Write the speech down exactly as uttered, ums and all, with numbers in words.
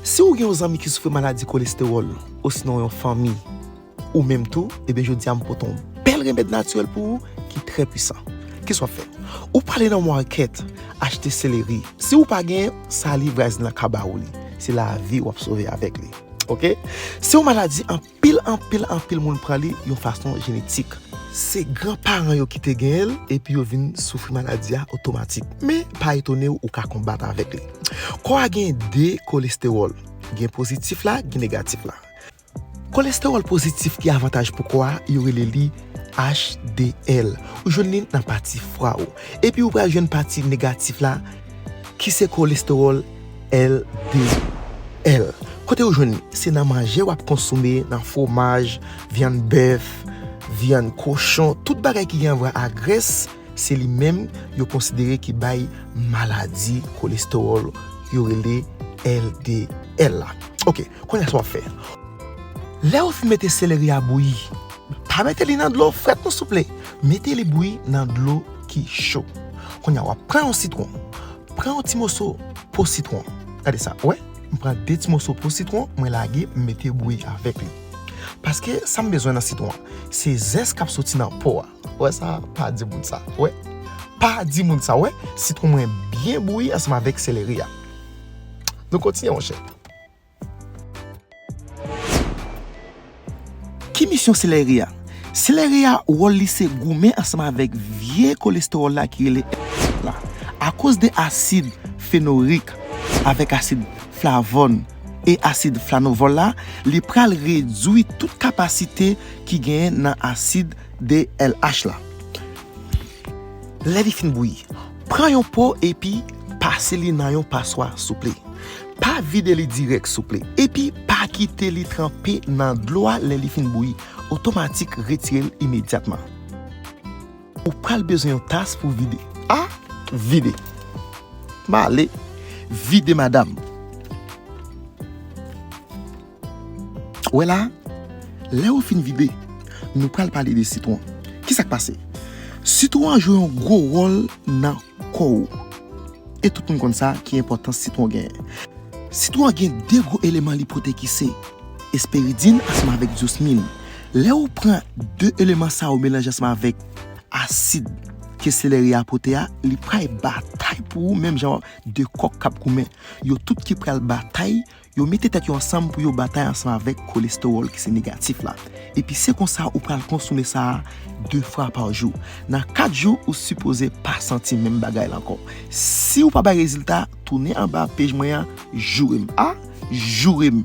Si w gen yon zanmi ki soufri maladi kolestewòl, osinon yon fanmi, ou menm tou, ebyen jodi a m pote yon bèl remèd natirèl pou ou ki trè pwisan. Kisa w ap fè? Ou prale nan market, achte seleri. Si w pa gen, sali vwazin lan ka ba ou li. Se lavi w ap sove avèk li. Oke? Se yon maladi anpil, anpil, anpil moun pran li yon fason jenetik. Se granparan yo ki te genyen l, epi yo vin soufri maladi a otomatik. Men, pa etone w, ou ka konbat avèk li. Kò a gen de kolestewòl. Gen pozitif la, gen negatif la. Kolestewòl pozitif ki avantaj pou kò a, yo rele li H D L. Ou jwenn li nan pati fwa ou. Epi ou pral jwenn pati negatif la, ki se kolestewòl L D L. Kote ou jwenn li? Se nan manje w ap konsome, nan fwomaj, vyann bèf, vyann kochon, tout bagay ki gen anvwa a grès, se li menm yo konsidere ki bay maladi kolestewòl yo rele L D L la. Oke, kounye a sa w ap fè? Lè ou fin mete seleri a bouyi, pa mete li nan dlo frèt non souple. Mete li bouyi nan dlo ki cho. Kounye a w ap pran yon sitwon. Pran yon ti moso po sitwon. Gade sa, ou wè? M pran de ti moso po sitwon, mwen lage, m mete bouyi avèk li. Paske sa m bezwen nan sitwon an, se zès k ap soti nan po a. Ou wè sa? Pa di moun sa. Ou wè? Pa di moun sa, ou wè? Sitwon mwen byen bouyi ansanm avèk seleri a. Nou kontinye, monchè. Ki misyon seleri a? Seleri a, wòl li se goumen ansanm avèk vye kolestewòl la ki rele L D L la. Akoz de asid fenorik avèk asid flavòn e asid flanovòl la, li pral redui tout kapasite ki genyen nan asid D L H la. Lè li fin bouyi, pran yon po epi pase li nan yon paswa souple. Pa vide li dirèk souple. Epi pa kite li tranpe nan dlo a lè li fin bouyi. Otomatik retire l imedyatman. Ou pral bezwen yon tas pou vide. A, vide. M ale vide madanm. Ou wè la, lè ou fin vide, nou pral pale de sitwon. Kisa k pase? Sitwon an jwe yon gwo wòl nan kò ou. E tout moun konn sa ki enpòtans sitwon genyen. Sitwon an gen de gwo eleman li pote ki se esperidin ansanm avèk dyosmin. Lè ou pran de eleman sa yo melanje ansanm avèk asid ke seleri a pote a, li pral batay pou ou menm jan de kòk k ap goumen. Yo tout ki pral batay, yo mete tèt yo ansanm pou yo batay ansanm avèk kolestewòl ki se negatif la. Epi se konsa ou pral konsome sa a de fwa pa jou. Nan kat jou, ou sipoze pa santi menm bagay la ankò. Si ou pa bay rezilta, tounen anba pej mwen an, joure m. A, joure m.